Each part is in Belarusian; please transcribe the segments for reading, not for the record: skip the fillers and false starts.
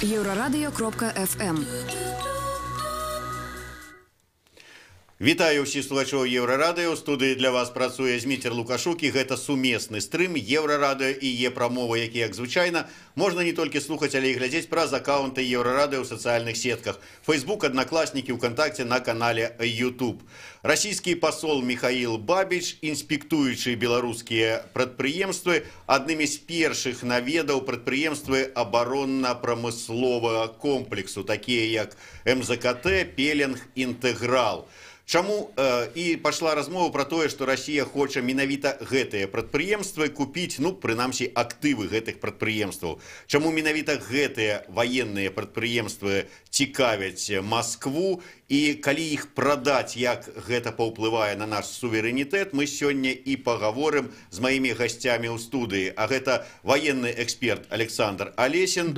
Еўрарадыё.фм. Вітаю ўсіх слухачоў Еўрарадыё. У студыі для вас працуе Зміцер Лукашук, і гэта сумесны стрым Еўрарадыё і Е-прамова, які, як звычайна, можна не толькі слухаць, але і глядзець праз аккаунты Еўрарадыё ў сацыяльных сетках: Facebook, Аднакласнікі, УКантакце, на канале YouTube. Расійскі пасол Міхаіл Бабіч, інспектуючы беларускія прадпрыемствы, аднымі з першых наведаў прадпрыемствы абаронна-прамысловага комплексу, такія як МЗКТ, Пеленг, Інтэграл. Чаму і пашла размова пра тое, што Расія хоча менавіта гэтыя прадпрыемствы купіць, ну, прынамсі, актывы гэтых прадпрыемстваў. Чаму менавіта гэтыя ваенныя прадпрыемствы цікавяць Маскву, і калі іх прадаць, як гэта паўплывае на наш суверэнітэт, мы сёння і пагаворым з маімі гасцямі ў студыі. А гэта ваенны эксперт Александр Алесін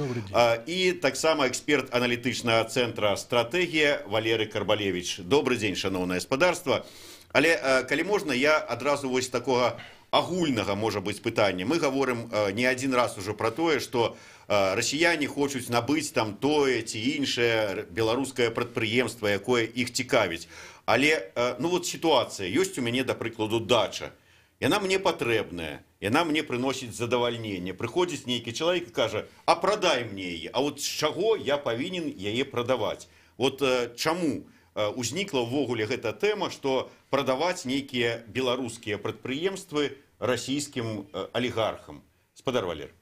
і таксама эксперт аналітычнага цэнтра «Стратэгія» Валерый Карбалевич. Добры дзень, шаноўнае спадарства. Але калі можна, я адразу вось такога агульнага, можа быць, пытання. Мы гаворым не адзін раз ужо пра тое, што расіяне хочуць набыць там тое ці іншае беларускае прадпрыемства, якое іх цікавіць. Але ну вот сітуацыя: ёсць у мяне, да прыкладу, дача. Яна мне патрэбная, яна мне прыносіць задавальненне. Прыходзіць нейкі чалавек і кажа: «А прадай мне яе». А вот з чаго я павінен яе прадаваць? Вот чаму узнікла ўвогуле гэта тэма, што прадаваць нейкія беларускія прадпрыемствы расійскім алігархам? Спадар Валер.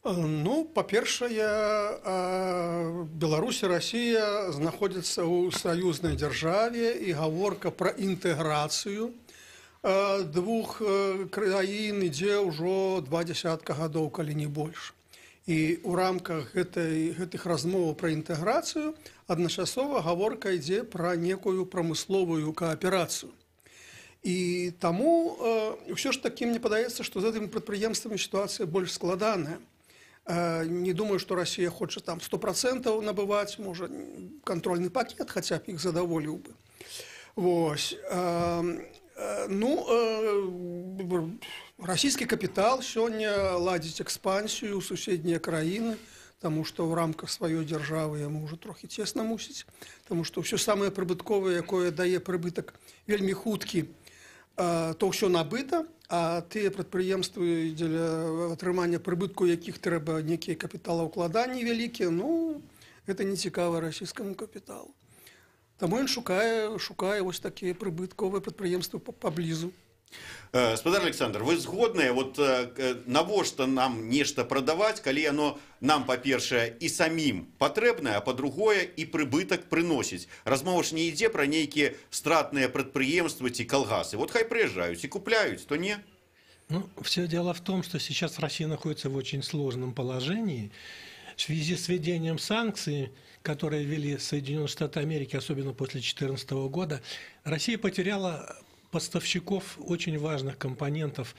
Ну, па-першае, Беларусь і Расія знаходзяцца ў саюзнай дзяржаве, і гаворка пра інтэграцыю двух краін ідзе ўжо 2 десятка гадоў, калі не больш. І ў рамках гэтых размоваў пра інтэграцыю адначасова гаворка ідзе пра некую прамысловую кааперацыю. І таму ўсё ж такі мне падаецца, што з гэтымі прадпрыемствамі сітуацыя больш складаная. Не думаю, што Расія хоча там 100% набываць, можа, кантрольны пакет хаця б іх задаволіў бы. Вось. Ну, расійскі капітал сёння ладзіць экспансію ў суседнія краіны, таму што ў рамках сваёй дзяржавы яму ўжо трохі цесна мусіць, таму што ўсё самае прыбытковае, якое дае прыбытак вельмі хуткі, то ўсё набыта, а тыя прадпрыемствы, дзеля атрымання прыбытку якіх трэба некія капіталаўкладанні вялікія, ну, гэта не цікава расійскаму капіталу. Таму ён шукае вось такія прыбытковыя прадпрыемствы паблізу. Спадар Александр, вы згодныя? Вот навошта нам нешта прадаваць, калі яно нам, па-першае, і самім патрэбнае, а па-другое, і прыбытак прыносіць? Размова ж не ідзе пра нейкія стратныя прадпрыемствы ці калгасы. Вот хай прыязджаюць і купляюць, то не? Ну, все дело в том, что сейчас Россия находится в очень сложном положении. В связи с введением санкций, которые ввели Соединенные Штаты Америки, особенно после 2014 года, Россия потеряла поставщиков очень важных компонентов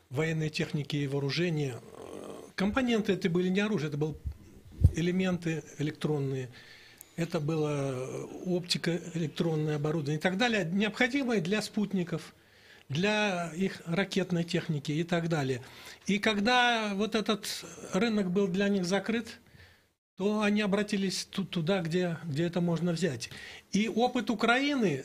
военной техники и вооружения. Компоненты это были не оружие, это были элементы электронные, это было оптика, электронное оборудование и так далее, необходимое для спутников, для их ракетной техники и так далее. И когда вот этот рынок был для них закрыт, то они обратились туда, где это можно взять. И опыт Украины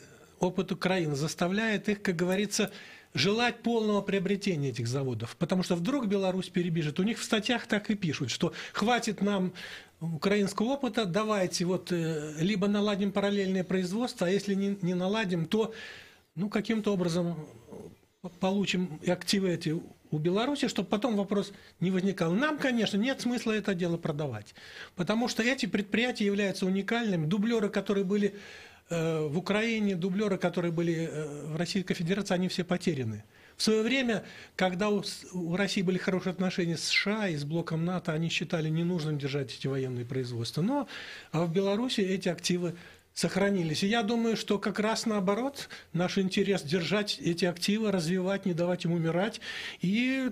заставляет их, как говорится, желать полного приобретения этих заводов. Потому что вдруг Беларусь перебежит. У них в статьях так и пишут, что хватит нам украинского опыта, давайте вот либо наладим параллельное производство, а если не наладим, то, ну, каким-то образом получим активы эти у Беларуси, чтобы потом вопрос не возникал. Нам, конечно, нет смысла это дело продавать, потому что эти предприятия являются уникальными. Дублеры, которые были в Украине, дублеры, которые были в Российской Федерации, они все потеряны. В свое время, когда у России были хорошие отношения с США и с блоком НАТО, они считали ненужным держать эти военные производства. Но а в Беларуси эти активы сохранились. И я думаю, что как раз наоборот, наш интерес держать эти активы, развивать, не давать им умирать и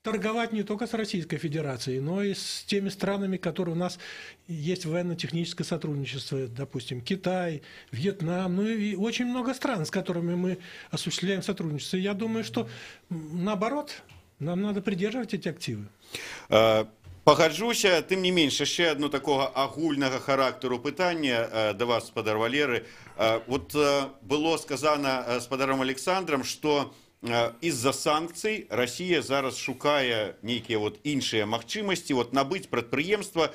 торговать не только с Российской Федерацией, но и с теми странами, которые у нас есть военно-техническое сотрудничество, допустим, Китай, Вьетнам, ну и очень много стран, с которыми мы осуществляем сотрудничество. И я думаю, что наоборот, нам надо придерживать эти активы. Пагаджуся, тым не менш, яшчэ одно такога агульнага характару пытання да вас, спадар Валеры. Вот было сказано спадаром Александром, что из-за санкцый Россия зараз шукае нейкія вот іншыя магчымасці вот набыць прадпрыемства.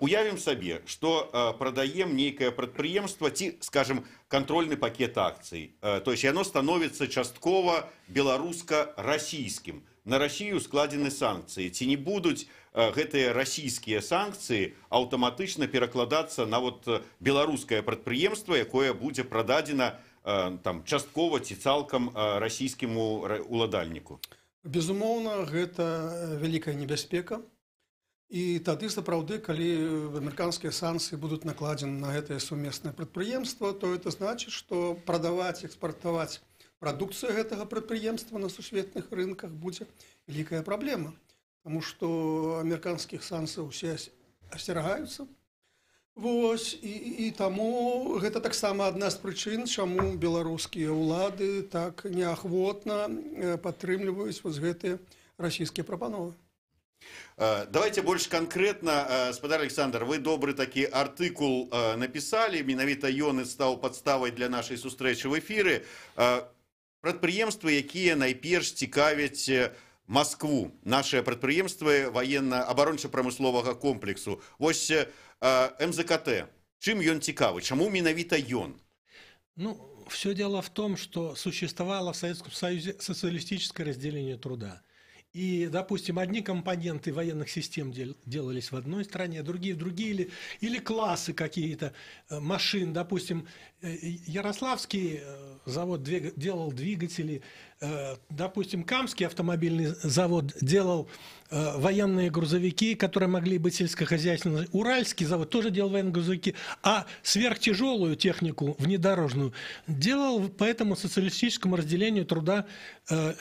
Уявім сабе, что прадаем нейкае прадпрыемства ці, скажем, кантрольны пакет акцый. То есть яно становіцца часткова беларуска-расійскім. На Россию складзены санкцыі. Ці не будуць гэтыя расійскія санкцыі аўтаматычна перакладацца на вот беларускае прадпрыемства, якое будзе прададзена там часткова ці цалкам расійскіму уладальніку? Безумоўна, гэта вялікая небяспека. І тады сапраўды, калі амерыканскія санкцыі будуць накладзены на гэтае сумеснае прадпрыемства, то это значыць, што прадаваць, экспартаваць прадукцыю гэтага прадпрыемства на сусветных рынках будзе вялікая праблема. Таму што амерыканскіх санкцый усе асцерагаюцца. Вось, і таму гэта таксама адна з прычын, чаму беларускія ўлады так неахвотна падтрымліваюць вось гэтыя расійскія прапановы. Давайте больш канкрэтна, спадар Александр, вы добры такі артыкул напісалі, менавіта ён і стаў падставай для нашай сустрэчы в эфіры. Прадпрыемствы, якія найперш цікавяць Маскву, нашыя прадпрыемствы ваенна-абаронча-прамысловага комплексу. Вось МЗКТ, чым ён цікавы, чаму менавіта ён? Ну, все дело в том, что существовало в Советском Союзе социалистическое разделение труда. И, допустим, одни компоненты военных систем делались в одной стране, другие в другие, или классы какие-то машин. Допустим, Ярославский завод делал двигатели, допустим, Камский автомобильный завод делал военные грузовики, которые могли быть сельскохозяйственными. Уральский завод тоже делал военные грузовики, а сверхтяжелую технику, внедорожную, делал по этому социалистическому разделению труда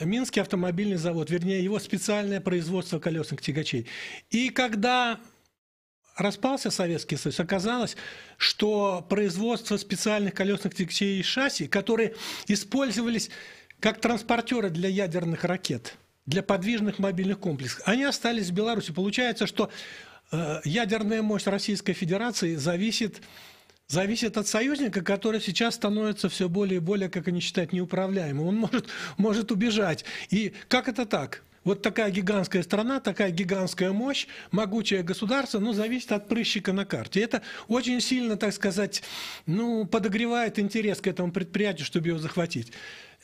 Минский автомобильный завод, вернее, его специальное производство колесных тягачей. И когда распался Советский Союз, оказалось, что производство специальных колесных тягачей и шасси, которые использовались как транспортеры для ядерных ракет, для подвижных мобильных комплексов, они остались в Беларуси. Получается, что ядерная мощь Российской Федерации зависит от союзника, который сейчас становится все более и более, как они считают, неуправляемым. Он может убежать. И как это так? Вот такая гигантская страна, такая гигантская мощь, могучее государство, но зависит от прыщика на карте. Это очень сильно, так сказать, ну, подогревает интерес к этому предприятию, чтобы его захватить.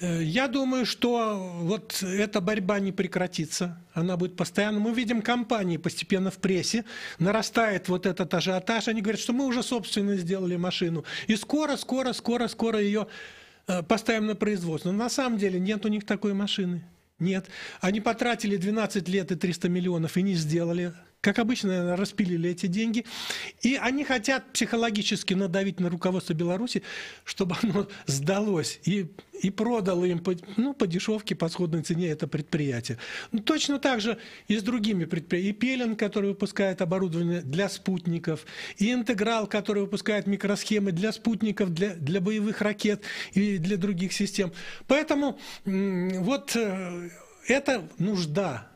Я думаю, что вот эта борьба не прекратится, она будет постоянно. Мы видим компании постепенно в прессе, нарастает вот этот ажиотаж, они говорят, что мы уже собственно сделали машину, и скоро, скоро, скоро, скоро ее поставим на производство. Но на самом деле нет у них такой машины. Нет. Они потратили 12 лет и 300 миллионов и не сделали. Как обычно, наверное, распилили эти деньги. И они хотят психологически надавить на руководство Беларуси, чтобы оно сдалось и продало им по дешевке, по сходной цене это предприятие. Ну, точно так же и с другими предприятиями. И Пелен, который выпускает оборудование для спутников, и Интеграл, который выпускает микросхемы для спутников, для боевых ракет и для других систем. Поэтому вот это нужда.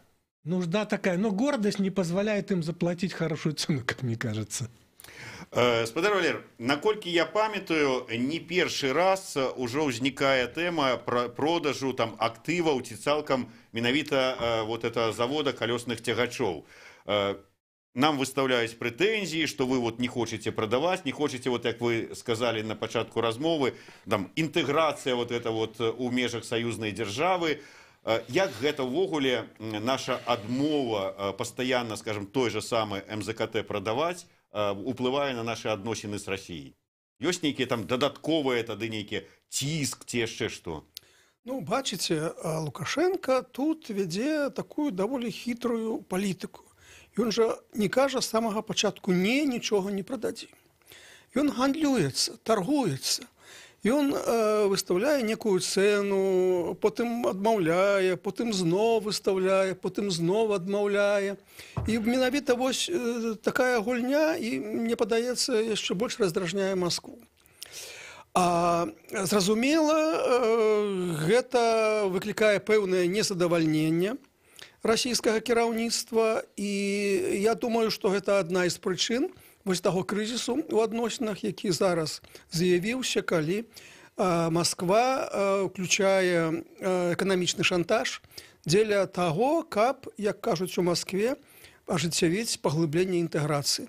Нужда такая, но гордость не позволяет им заплатить хорошую цену, как мне кажется. Спадар Валер, наколькі я памятаю, не першы раз ужо ўзнікае тэма пра продажу там актываў ці цалкам менавіта вот это завода колесных цягачоў. Нам выставляюць прэтэнзіі, что вы вот не хочете продавать, не хочете, вот як вы сказали на пачатку размовы, там інтэграцыя вот это вот у межах саюзнай дзяржавы. Як гэта ўвогуле наша адмова пастаянна, скажем, той же самы МЗКТ прадаваць, уплывае на наши адносіны з Расіяй? Ёсць нейкія там дадатковыя тады нейкія ціск ці яшчэ што? Ну, бачыце, Лукашенко тут вядзе такую даволі хітрую палітыку. Ён жа не кажа з самага пачатку: не, нічога не прададзім. Ён гандлюецца, торгуецца. Ён выстаўляе некую цэну, потым адмаўляе, потым зноў выстаўляе, потым зноў адмаўляе. І менавіта вось такая гульня, і мне падаецца, яшчэ больш раздражняе Маскву. А, зразумела, гэта выклікае пэўнае незадавальненне расійскага кіраўніцтва, і я думаю, што гэта адна з прычын вось таго крызісу ў адносінах, які зараз з'явіўся, калі Масква уключае эканамічны шантаж дзеля таго, каб, як кажуць у Маскве, ажыццявіць паглыбленне інтэграцыі.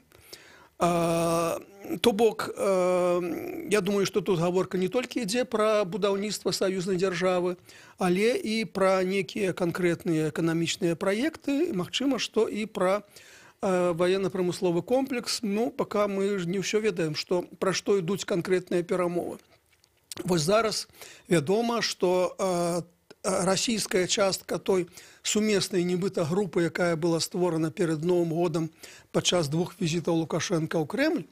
То бок, я думаю, што тут гаворка не толькі ідзе пра будаўніцтва саюзнай дзяржавы, але і пра некія канкрэтныя эканамічныя праекты, магчыма, што і пра ваенна-прамысловы комплекс. Ну, пока мы ж не ўсё ведаем, што, пра што ідуць канкрэтныя перамовы. Вось зараз вядома, што расійская частка той сумеснай нібыта групы, якая была створана перад Новым годам падчас двух візітаў Лукашэнка ў Крэмль,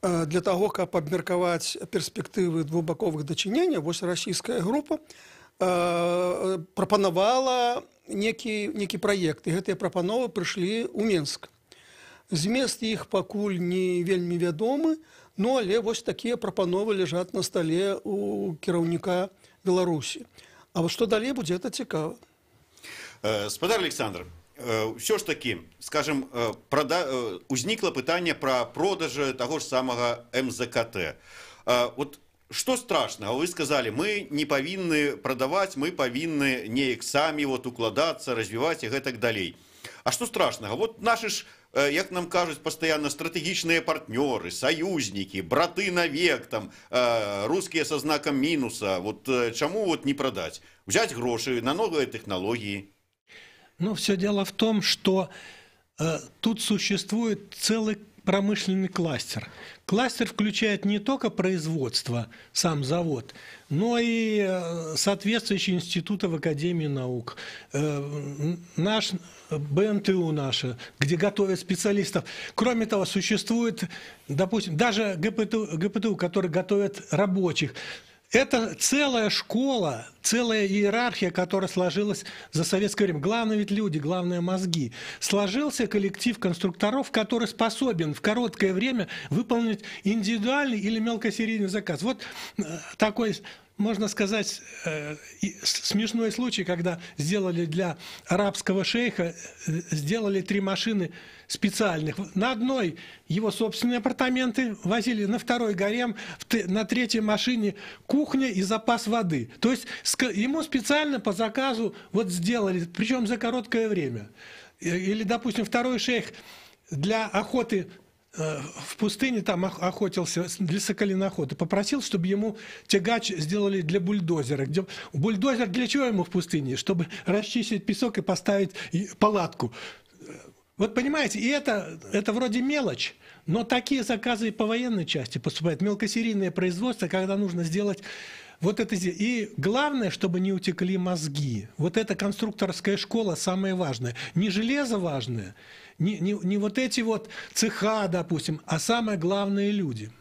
для таго, каб абмеркаваць перспектывы двухбаковых дачыненняў, вось расійская група прапанавала некі праект, і гэтыя прапановы прыйшлі ў Менск. Змест іх пакуль не вельмі вядомы, ну, але вось такія прапановы ляжаць на стале у кіраўніка Беларусі. А вот што далей будзе, это цікава. Спадар Александр, ўсё ж такі, скажем, узнікла пытанне пра продажы таго ж самага МЗКТ. Вот што страшнага? Вы сказалі, мы не павінны прадаваць, мы павінны неяк самі вот укладацца, развіваць і гэтак далей. А што страшнага? Вот наши ж, як нам кажуць пастаянна, стратэгічныя партнёры, саюзнікі, браты навек, там, рускія са знакам мінуса. Вот чаму вот не прадаць? Взять грошы на новыя тэхналогіі. Ну, все дело в том, что тут существует целый промышленный кластер. Кластер включает не только производство, сам завод, но и соответствующие институты в Академии наук. Наш БНТУ наша, где готовят специалистов. Кроме того, существует, допустим, даже ГПТУ, который готовят рабочих. Это целая школа, целая иерархия, которая сложилась за советское время. Главное ведь люди, главное мозги. Сложился коллектив конструкторов, который способен в короткое время выполнить индивидуальный или мелкосерийный заказ. Вот такой, можно сказать, смешной случай, когда сделали для арабского шейха, сделали 3 машины специальных. На одной его собственные апартаменты возили, на второй гарем, на третьей машине кухня и запас воды. То есть ему специально по заказу вот сделали, причем за короткое время. Или, допустим, второй шейх для охоты в пустыне там охотился для соколиной охоты, попросил, чтобы ему тягач сделали для бульдозера. Где, бульдозер для чего ему в пустыне? Чтобы расчистить песок и поставить палатку. Вот понимаете, и это вроде мелочь, но такие заказы и по военной части поступают. Мелкосерийное производство, когда нужно сделать вот это. И главное, чтобы не утекли мозги. Вот эта конструкторская школа самое важное. Не железо важное, не вот эти вот цеха, допустим, а самое главное — люди.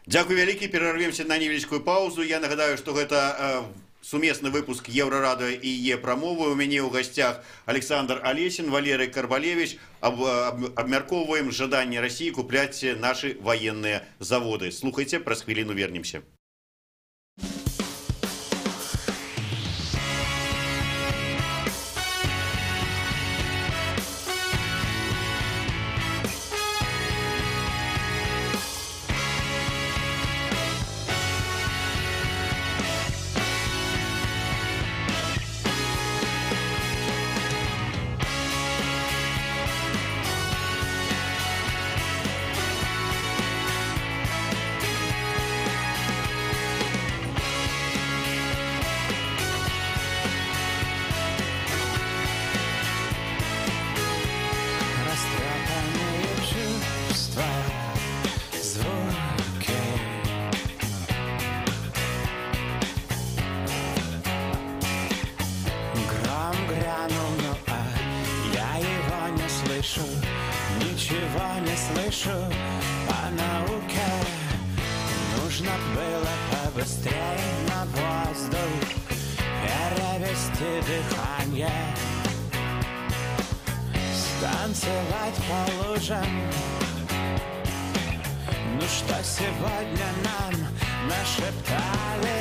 Дзякуй вялікі, перарвемся на невялічкую паузу. Я нагадаю, што гэта сумесны выпуск Еўрарадыё і Е-прамовы. У мяне ў гасцях Александр Алесін, Валерый Карбалевич. Абмяркоўваем жаданне Расіі купляць нашы ваенныя заводы. Слухайце, праз хвіліну вернемся. Нашептали,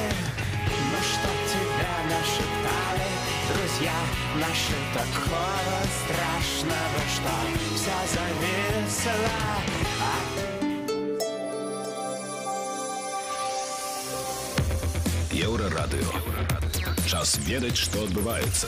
ну что тебя нашептали, друзья? Друзья наши такого страшного, что вся зависла. Еўрарадыё. Час ведаць, што адбываецца.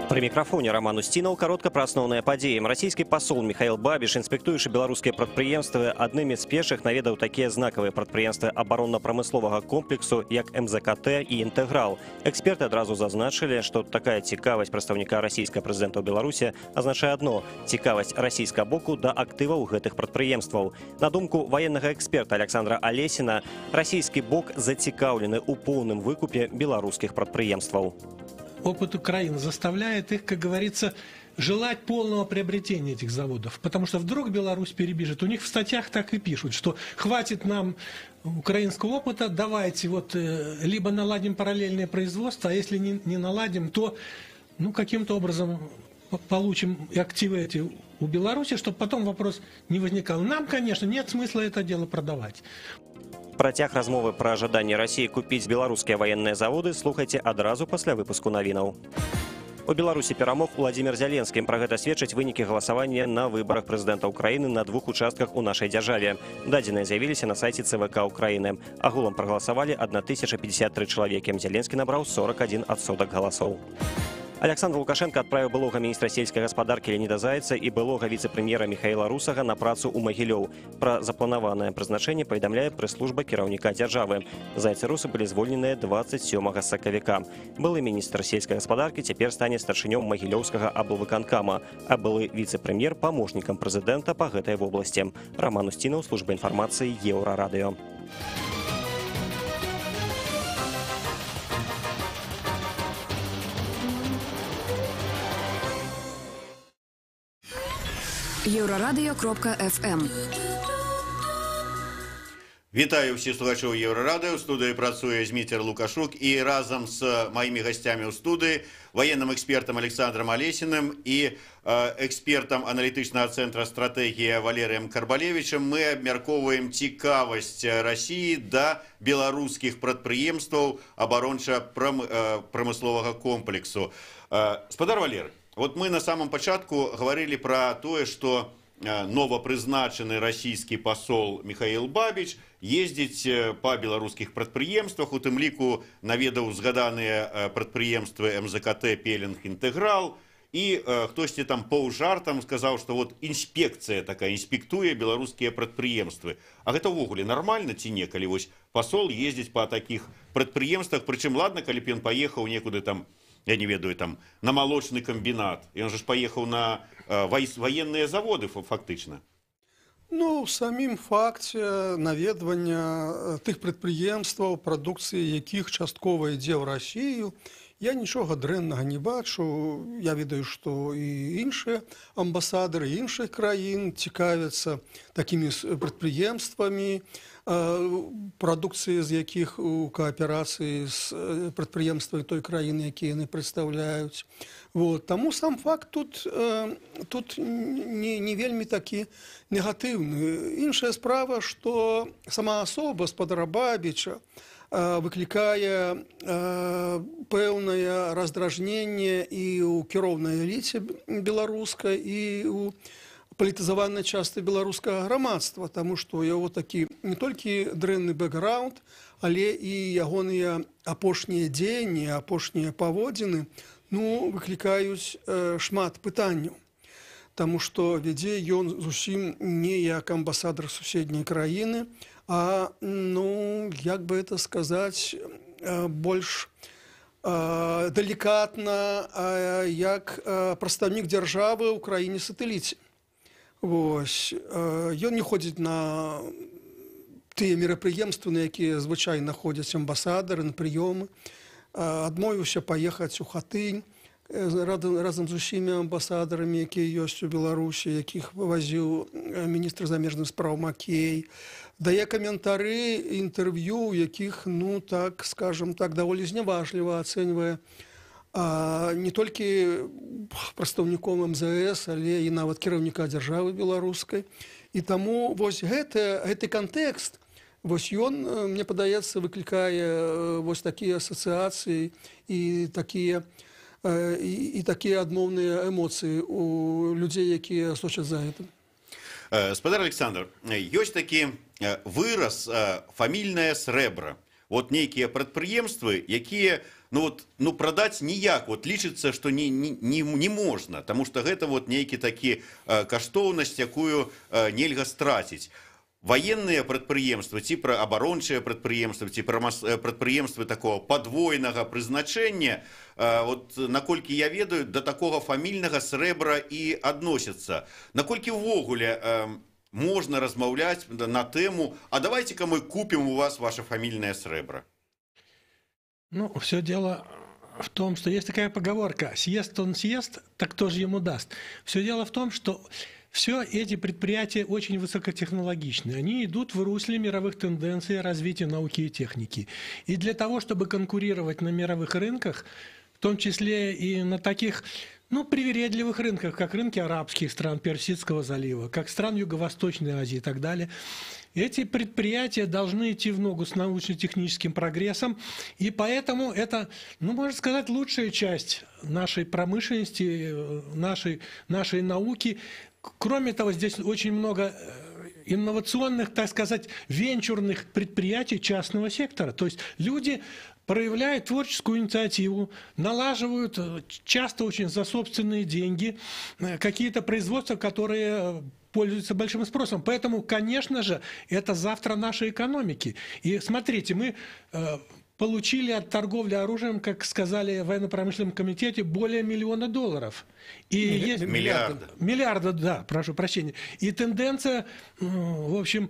Пры мікрафоне Роман Усцінаў. Каротка пра асноўныя падзеі. Расійскі пасол Михаил Бабіш, інспектуючы беларускія прадпрыемствы, аднымі з першых наведаў такія знакавыя прадпрыемствы абаронна-прамысловага комплексу, як МЗКТ і «Інтэграл». Эксперты адразу зазначылі, што такая цікавасць прадстаўніка расійскага прэзідэнта ў Беларусі азначае адно – цікавасць расійскага боку да актываў гэтых прадпрыемстваў. На думку ваеннага эксперта Александра Алесіна, расійскі бок зацікаўлены ў поўным выкупе беларускіх прадпрыемстваў. Опыт Украины заставляет их, как говорится, желать полного приобретения этих заводов. Потому что вдруг Беларусь перебежит. У них в статьях так и пишут, что хватит нам украинского опыта, давайте вот либо наладим параллельное производство, а если не наладим, то ну, каким-то образом получим активы эти у Беларуси, чтобы потом вопрос не возникал. Нам, конечно, нет смысла это дело продавать. Працяг размовы пра жаданне Расіі купіць беларускія ваенныя заводы слухайце адразу пасля выпуску навінаў. У Беларусі перамог Уладзімір Зяленскі. Пра гэта сведчаць вынікі галасавання на выбарах прэзідэнта Украіны на двух участках у нашай дзяржаве. Дадзеныя з'явіліся на сайце ЦВК Украіны. Агулам прагаласавалі 1053 чалавекі. Зяленскі набраў 41% галасоў. Александр Лукашенко адправіў былога міністра сельскай гаспадаркі Леоніда Зайца і былога віцэ-прэм'ера Михаила Русага на працу ў Магілёў. Пра запланаванае прызначэнне паведамляе прэс-служба кіраўніка дзяржавы. Зайцы і Русы былі звольненыя 27 сакавіка. Былы міністр сельскай гаспадаркі цяпер стане старшынём Магілёўскага аблвыканкама, а былы віцэ-прэм'ер памочнікам прэзідэнта па гэтай вобласці. Роман Усцінаў, служба інфармацыі Еўрарадыё. Еўрарадыё.фм. Вітаю ўсіх слухачоў Еўрарадыё. У студыі працуе Зміцер Лукашук і разам з маімі гасцямі ў студыі ваенным экспертам Александром Алесіным і экспертам аналітычнага цэнтра «Стратэгія» Валерыем Карбалевічам мы абмяркоўваем цікавасць Расіі да беларускіх прадпрыемстваў абаронча-прамысловага комплексу. Спадар Валер, вот мы на самом пачатку гаварылі пра тое, што новапрызначаны расійскі пасол Михаил Бабіч ездзіць па беларускіх прадпрыемствах, у тым ліку наведаў згаданыя прадпрыемствы МЗКТ, Пелінг, Інтэграл, і хтосьці там паўжартам сказаў, што вот інспекцыя такая інспектуе беларускія прадпрыемствы. А гэта ўвогуле нармальна ці не, калі вось пасол ездзіць па такіх прадпрыемствах, прычым ладна, калі б ён паехаў некуды там, я не ведаю, там, на малочны камбінат. Ён же ж паехаў на ваенныя заводы фактычна. Ну, в самім факце наведвання тых прадпрыемстваў, прадукцыі якіх часткова ідзе ў Расію, я нічога дрэннага не бачу. Я ведаю, што і іншыя амбасадары іншых краін цікавяцца такімі прадпрыемствамі, прадукцыі з якіх у кааперацыі з прадпрыемствамі той краіны, якія яны прадстаўляюць. Вот. Таму сам факт тут не вельмі такі негатыўны. Іншая справа, што сама асоба спадара Бабіча выклікае пэўнае раздражненне і ў кіроўнай эліце беларускай, і ў палітызаванай частцы беларускага грамадства, таму што ў яго такі не толькі дрэнны бэкграунд, але і ягоныя апошнія дзеянні, апошнія паводзіны, ну, выклікаюць шмат пытанняў. Таму што вядзе ён зусім не як амбасадар суседняй краіны, а, ну, як бы это сказаць, больш далікатна, як прадстаўнік дзяржавы ў краіне-сатэліце. Вось. Ён не ходзіць на тыя мерапрыемствы, на якія звычайна ходзяць амбасадары, на прыёмы. Адмовіўся паехаць у Хатынь разам з усімі амбасадарамі, якія ёсць у Беларусі, якіх вазіў міністр замежных спраў Макей. Дае каментары, інтэрв'ю, у якіх, ну, так, скажем так, даволі зняважліва ацэньвае не толькі прадстаўніком МЗС, але і нават кіраўніка дзяржавы беларускай. І таму вось гэты кантэкст, Вось ён, мне падаецца, выклікае вось такія асацыяцыі і такія адмоўныя эмоцыі у людзей, якія сочаць за гэтым. Спадар Александр, ёсць такі выраз «фамільнае срэбра». Вот нейкія прадпрыемствы, якія, ну вот, ну, прадаць ніяк, вот лічыцца, што не можна, таму што гэта вот нейкі такі каштоўнасць, якую нельга страціць. Ваенныя прадпрыемствы ці пра абарончыя прадпрыемствы, ці прадпрыемствы такого падвойнага прызначэння, вот наколькі я ведаю, да такога фамільнага срэбра і адносяцца. Наколькі ўвогуле можна размаўляць на тэму: «А давайте-ка мы купим у вас ваше фамильное срэбра»? Ну, все дело в том, что есть такая поговорка: «Съест он съест, так кто же ему даст?» Все дело в том, что все эти предприятия очень высокотехнологичны. Они идут в русле мировых тенденций развития науки и техники. И для того, чтобы конкурировать на мировых рынках, в том числе и на таких, ну, привередливых рынках, как рынки арабских стран, Персидского залива, как стран Юго-Восточной Азии и так далее, эти предприятия должны идти в ногу с научно-техническим прогрессом, и поэтому это, ну, можно сказать, лучшая часть нашей промышленности, нашей науки. Кроме того, здесь очень много инновационных, так сказать, венчурных предприятий частного сектора. То есть люди проявляют творческую инициативу, налаживают часто очень за собственные деньги какие-то производства, которые пользуются большим спросом. Поэтому, конечно же, это завтра нашей экономики. И смотрите, мы получили от торговли оружием, как сказали в военно-промышленном комитете, более миллиона долларов. И есть Миллиарда. Миллиарда, да, прошу прощения. И тенденция, в общем,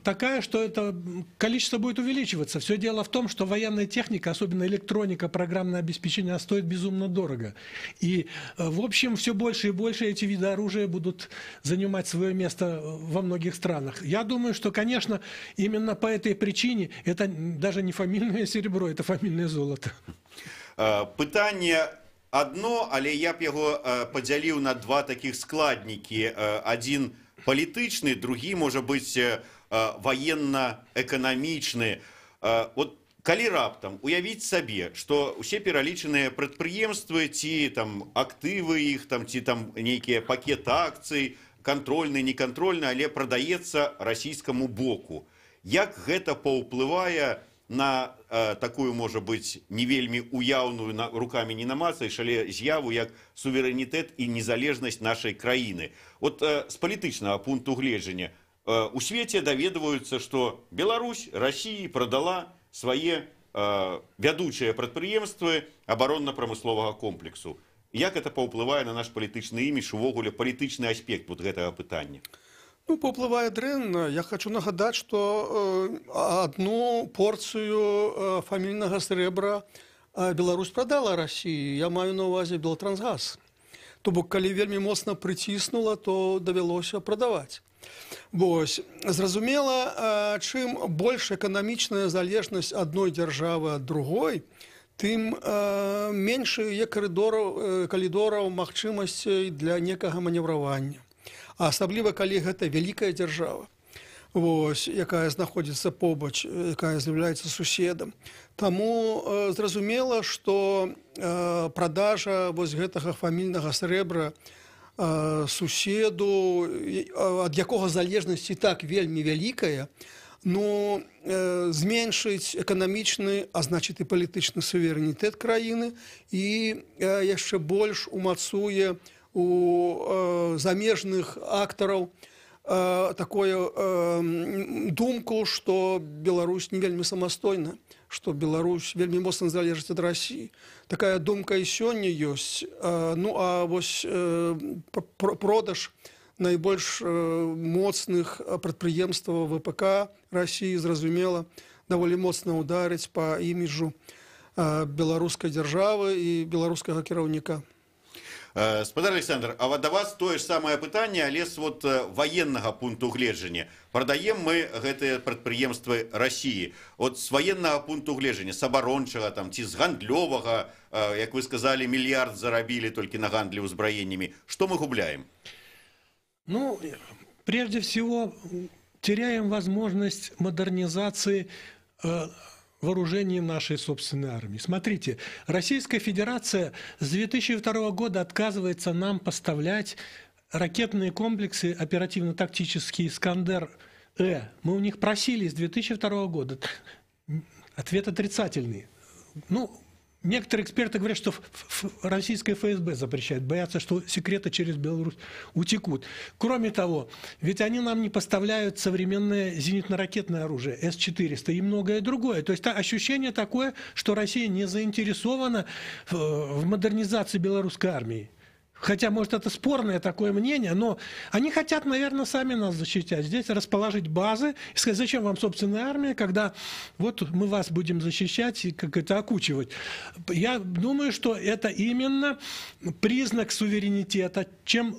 такая, что это количество будет увеличиваться. Все дело в том, что военная техника, особенно электроника, программное обеспечение, стоит безумно дорого. И, в общем, все больше и больше эти виды оружия будут занимать свое место во многих странах. Я думаю, что, конечно, именно по этой причине это даже не фамильное серебро, это фамильное золото. Пытанне адно, але я б яго падзяліў на два такіх складнікі. Адзін палітычны, другі, можа быць, ваенна-эканамічны. Вот калі раптам уявіць сабе, што ўсе пералічаныя прадпрыемствы ці там актывы іх там ці там нейкія пакет акцый, кантрольны, некантрольны, але прадаецца расійскаму боку. Як гэта паўплывае на такую, можа быць, не вельмі уяўную, рукамі не намацаеш, але з'яву, як суверэнітэт і незалежнасць нашай краіны? Вот з палітычнага пункту гледжання, у свеце даведваюцца, што Беларусь Расіі прадала свае вядучыя прадпрыемствы абаронна-прамысловага комплексу. Як это паўплывае на наш палітычны імідж, увогуле палітычны аспект вот гэтага пытання? Ну, паўплывае дрэнна. Я хочу нагадаць, што одну порцыю фамільнага срэбра Беларусь прадала Расіі. Я маю на ўвазе Белтрансгаз. То бок, калі вельмі моцна прыціснула, то давялося прадаваць. Вось, зразумела, чым больш эканамічная залежнасць адной дзяржавы ад другой, тым менш яе калідораў магчымасцей для некага манеўравання. А асабліва калі гэта вялікая дзяржава, вось, якая знаходзіцца побач, якая з'яўляецца суседам. Таму зразумела, што продажа вось гэтага фамільнага срэбра суседу, ад якога залежнасць і так вельмі вялікая, ну, зменшыць эканамічны, а значыць, і палітычны суверэнітэт краіны і яшчэ больш умацуе у замежных актараў такое думку, што Беларусь не вельмі самастойна, што Беларусь вельмі моцна залежыць ад Расіі. Такая думка і сёння ёсць. Ну а вось продаж найбольш моцных прадпрыемстваў ВПК Расіі, зразумела, даволі моцна ударыць па іміджу беларускай дзяржавы і беларускага кіраўніка. Спадар Александр, а вот да вас тое ж самае пытанне, але з вот ваеннага пункту гледжання. Прадаем мы гэтыя прадпрыемствы Расіі. Вот з ваеннага пункту гледжання, з абарончага там ці з гандлёвага, як вы сказалі, мільярд зарабілі толькі на гандлі ўзбраеннямі. Што мы губляем? Ну, прежде всего, теряем возможность модернизации вооружений нашей собственной армии. Смотрите, Российская Федерация с 2002 года отказывается нам поставлять ракетные комплексы оперативно-тактические «Искандер-Э». Мы у них просили с 2002 года. Ответ отрицательный. Ну, некоторые эксперты говорят, что российское ФСБ запрещает, боятся, что секреты через Беларусь утекут. Кроме того, ведь они нам не поставляют современное зенитно-ракетное оружие С-400 и многое другое. То есть ощущение такое, что Россия не заинтересована в модернизации белорусской армии. Хотя, может, это спорное такое мнение, но они хотят, наверное, сами нас защищать. Здесь расположить базы и сказать, зачем вам собственная армия, когда вот мы вас будем защищать и как это окучивать. Я думаю, что это именно признак суверенитета. Чем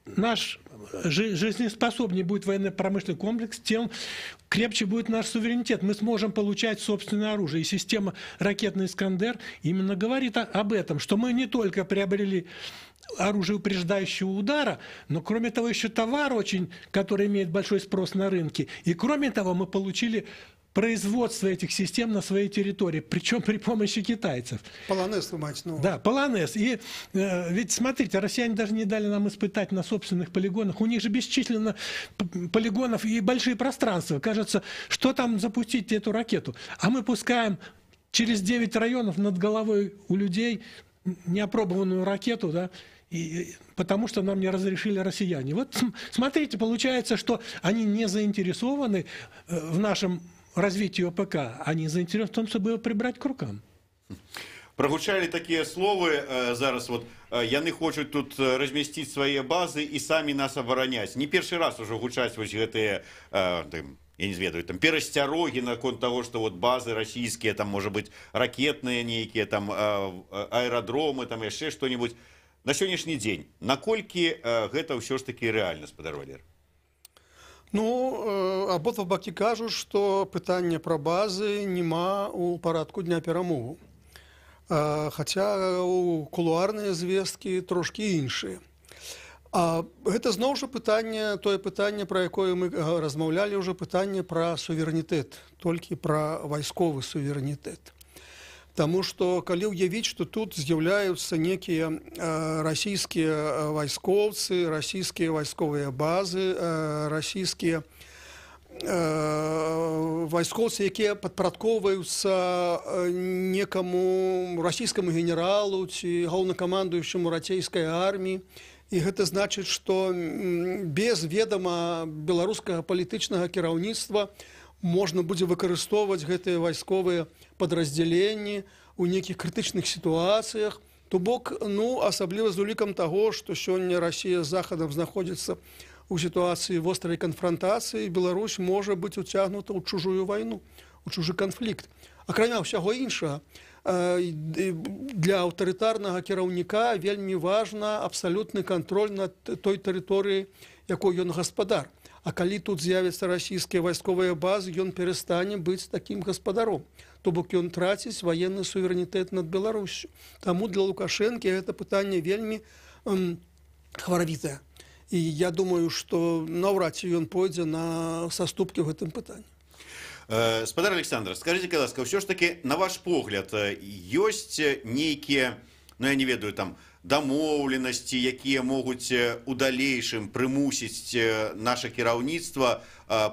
наш жизнеспособнее будет военно-промышленный комплекс, тем крепче будет наш суверенитет. Мы сможем получать собственное оружие. И система ракетный «Искандер» именно говорит об этом, что мы не только приобрели оружие упреждающего удара, но кроме того еще товар очень, который имеет большой спрос на рынке. И кроме того мы получили производство этих систем на своей территории, причем при помощи китайцев. Полонез, вы маете на увазі. Да, полонез. И ведь, смотрите, россияне даже не дали нам испытать на собственных полигонах. У них же бесчисленно полигонов и большие пространства. Кажется, что там запустить эту ракету? А мы пускаем через 9 районов над головой у людей неопробованную ракету, да, и потому что нам не разрешили россияне. Вот смотрите, получается, что они не заинтересованы в нашем развитии ОПК, они заинтересованы в том, чтобы его прибрать к рукам. Прагучалі такія словы зараз, вот, яны хочуць тут размясціць свае базы і самі нас абараняць. Не першы раз ужо гучаць вось гэтыя, там, я не ведаю, там, перасцярогі наконт того, что вот базы расійскія, там, может быть, ракетныя нейкія, там, аэрадромы, там, яшчэ что-нибудь. На сённяшні дзень, наколькі гэта ўсё ж такі рэальна, спадар Валер? Ну, абодва бакі кажуць, што пытанне пра базы няма ў парадку дня перамову. Хаця у кулуарныя звесткі трошкі іншыя. А гэта зноў жа пытанне, тое пытанне, пра якое мы размаўлялі ўжо, пытанне пра суверэнітэт, толькі пра вайсковы суверэнітэт. Таму што калі ўявіць, што тут з'яўляюцца некія расійскія вайскоўцы, расійскія вайсковыя базы, расійскія вайскоўцы, якія падпарадкоўваюцца некаму расійскаму генералу ці галоўнакамандуючаму расійскай арміі. І гэта значыць, што без ведама беларускага палітычнага кіраўніцтва можна будзе выкарыстоўваць гэтыя вайсковыя падраздзяленні ў нейкіх крытычных сітуацыях. То бок, ну, асабліва з улікам таго, што сёння Расія з Захадам знаходзіцца ў сітуацыі вострай канфрантацыі, Беларусь можа быць уцягнута ў чужую вайну, у чужы канфлікт. Акрамя ўсяго іншага, для аўтарытарнага кіраўніка вельмі важна абсалютны кантроль над той тэрыторыяй, якой ён гаспадар. А калі тут з'явяцца расійскія вайсковыя базы, ён перастане быць такім гаспадаром. То бок ён траціць ваенны суверэнітэт над Беларуссю. Таму для Лукашэнкі гэта пытанне вельмі хваравітае. І я думаю, што наўрад ці ён пойдзе на саступкі ў гэтым пытанні. Спадар Александр, скажите, калі ласка, ўсё ж таки, на ваш погляд, ёсць нейкія, ну, я не ведаю, там, дамоўленасці, якія могуць у далейшым прымусіць наше кіраўніцтва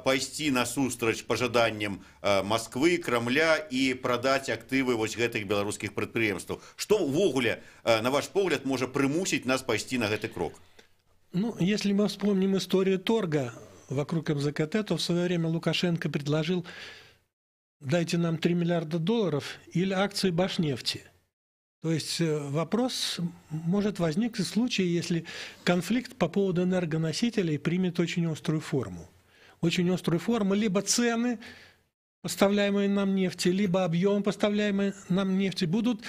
пайсці насустрач пажаданням Масквы, Крамля і прадаць актывы вось гэтых беларускіх прадпрыемстваў? Што ўвогуле, на ваш погляд, можа прымусіць нас пайсці на гэты крок? Ну, если мы вспомним историю торга вокруг МЗКТ, то в свое время Лукашенко предложил: дайте нам 3 миллиарда долларов или акции Башнефти. То есть вопрос может возникнуть в случае, если конфликт по поводу энергоносителей примет очень острую форму. Очень острую форму, либо цены поставляемые нам нефти, либо объем поставляемой нам нефти будут,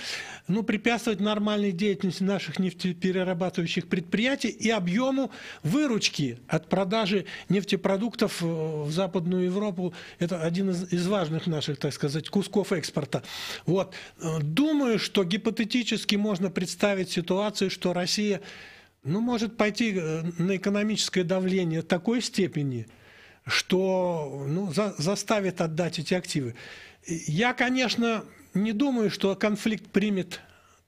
ну, препятствовать нормальной деятельности наших нефтеперерабатывающих предприятий и объему выручки от продажи нефтепродуктов в Западную Европу. Это один из важных наших, так сказать, кусков экспорта. Вот. Думаю, что гипотетически можно представить ситуацию, что Россия, ну, может пойти на экономическое давление такой степени, что, ну, заставит отдать эти активы. Я, конечно, не думаю, что конфликт примет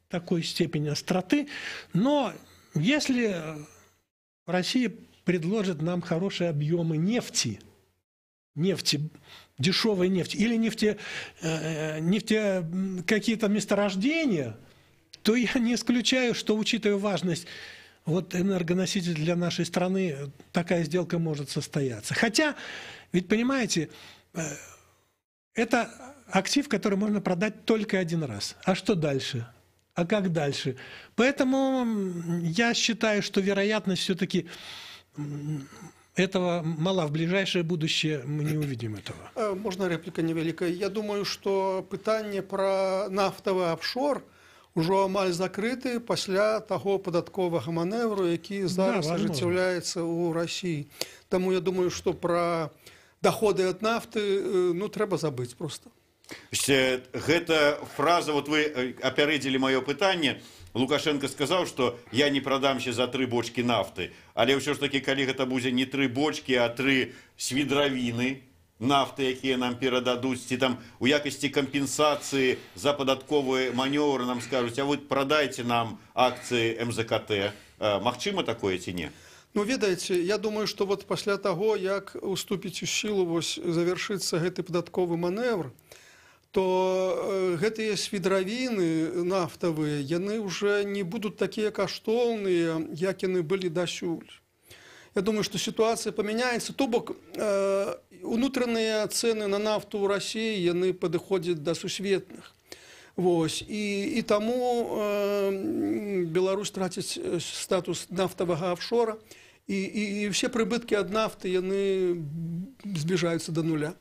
такой степень остроты, но если Россия предложит нам хорошие объемы нефти, дешевой нефти или нефти какие-то месторождения, то я не исключаю, что, учитывая важность вот энергоносителей для нашей страны, такая сделка может состояться. Хотя, ведь понимаете, это актив, который можно продать только один раз. А что дальше? А как дальше? Поэтому я считаю, что вероятность все-таки этого мала. В ближайшее будущее мы не увидим этого. Можно реплика невеликая? Я думаю, что пытанне про нафтовый офшор ўжо амаль закрыты пасля таго падатковага манеўру, які зараз ажыццяўляецца ў Расіі. Таму я думаю, што пра доходы ад нафты, ну, трэба забыць просто. Гэта фраза, вот вы апярэдзілі маё пытанне. Лукашенко сказаў, што я не прадамся за 3 бочкі нафты, але ўсё ж такі, калі гэта будзе не 3 бочкі, а 3 свідравіны нафты, якія нам перададуць, ці там у якасці кампенсацыі за падатковы манёвр нам скажуць, а вы прадайце нам акцыі МЗКТ. Магчыма такое ці не? Ну, ведаеце, я думаю, што вот пасля таго, як уступіць у сілу, вось завершыцца гэты падатковы манеўр, то гэтыя свідравіны нафтавыя, яны ўжо не будуць такія каштоўныя, як яны былі дасюль. Я думаю, што сітуацыя памяняецца. То бок, унутраныя цэны на нафту ў Расіі, яны падыходзяць да сусветных. Вось. І таму Беларусь траціць статус нафтавага офшора, і ўсе прыбыткі ад нафты, яны збліжаюцца да нуля.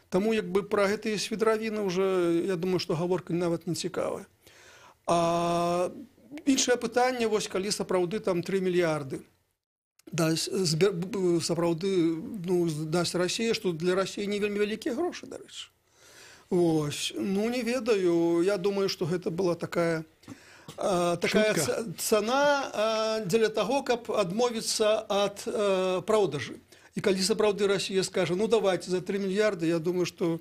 Таму як бы пра гэтыя свідравіны ўжо, я думаю, што гаворка нават не цікавая. А іншае пытанне, вось калі сапраўды там 3 мільярды дасць, сапраўды, ну, дасць Расія, што для Расіі не вельмі вялікія грошы, дарэчы. Вось. Ну, не ведаю, я думаю, што гэта была такая цана дзеля таго, каб адмовіцца ад продажы. І калі сапраўды Расія скажа, ну давайте за 3 мільярды, я думаю, што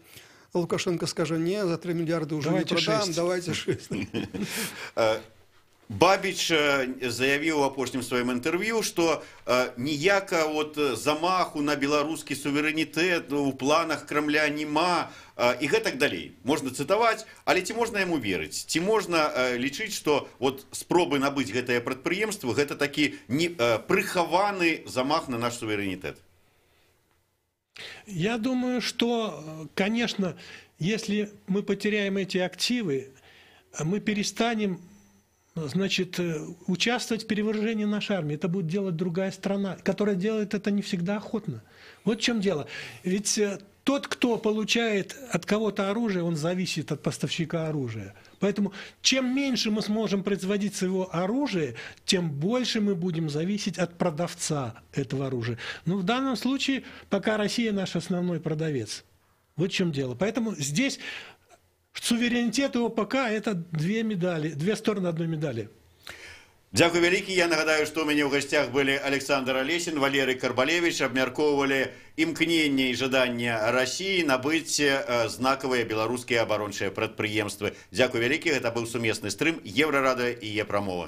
Лукашенко скажа, не, за 3 мільярды ўжо не продам, давайте 6. Бабіч заявіў у апошнім сваім інтэрв'ю, што ніяка от замаху на беларускі суверэнітэт у планах Крамля няма і гэтак далей. Можна цытаваць, але ці можна яму верыць? Ці можна лічыць, што вот спробы набыць гэтае прадпрыемства гэта такі прыхаваны замах на наш суверэнітэт? Я думаю, что, конечно, если мы потеряем эти активы, мы перестанем, значит, участвовать в перевооружении нашей армии. Это будет делать другая страна, которая делает это не всегда охотно. Вот в чем дело. Ведь тот, кто получает от кого-то оружие, он зависит от поставщика оружия. Поэтому чем меньше мы сможем производить своего оружия, тем больше мы будем зависеть от продавца этого оружия. Но в данном случае пока Россия наш основной продавец. Вот в чем дело. Поэтому здесь суверенитет и ОПК – это две медали, две стороны одной медали. Дзякуй вялікі. Я нагадаю, што ў мяне ў гасцях былі Александр Алесін, Валерый Карбалевіч, абмяркоўвалі імкненне і жаданне Расіі набыць знакавыя беларускія абарончыя прадпрыемствы. Дзякуй вялікі. Гэта быў сумесны стрым Еўрарадыё і Е-прамова.